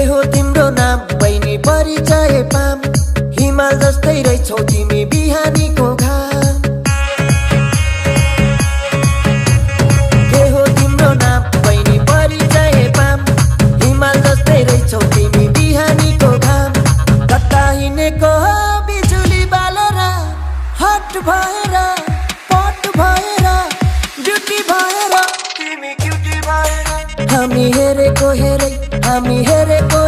के हो तिम्रो नाम बहिनी परिचय पाम हिमाल जस्तै रहेछौ तिमी बिहानीको घाम के हो तिम्रो नाम बहिनी परिचय पाम हिमाल जस्तै रहेछौ तिमी बिहानीको घाम कता हिँडेको हो बिजुली बालेर हट भएर पट भएर ब्युटी भएर तिमी क्युटी भएर हामी हेरेको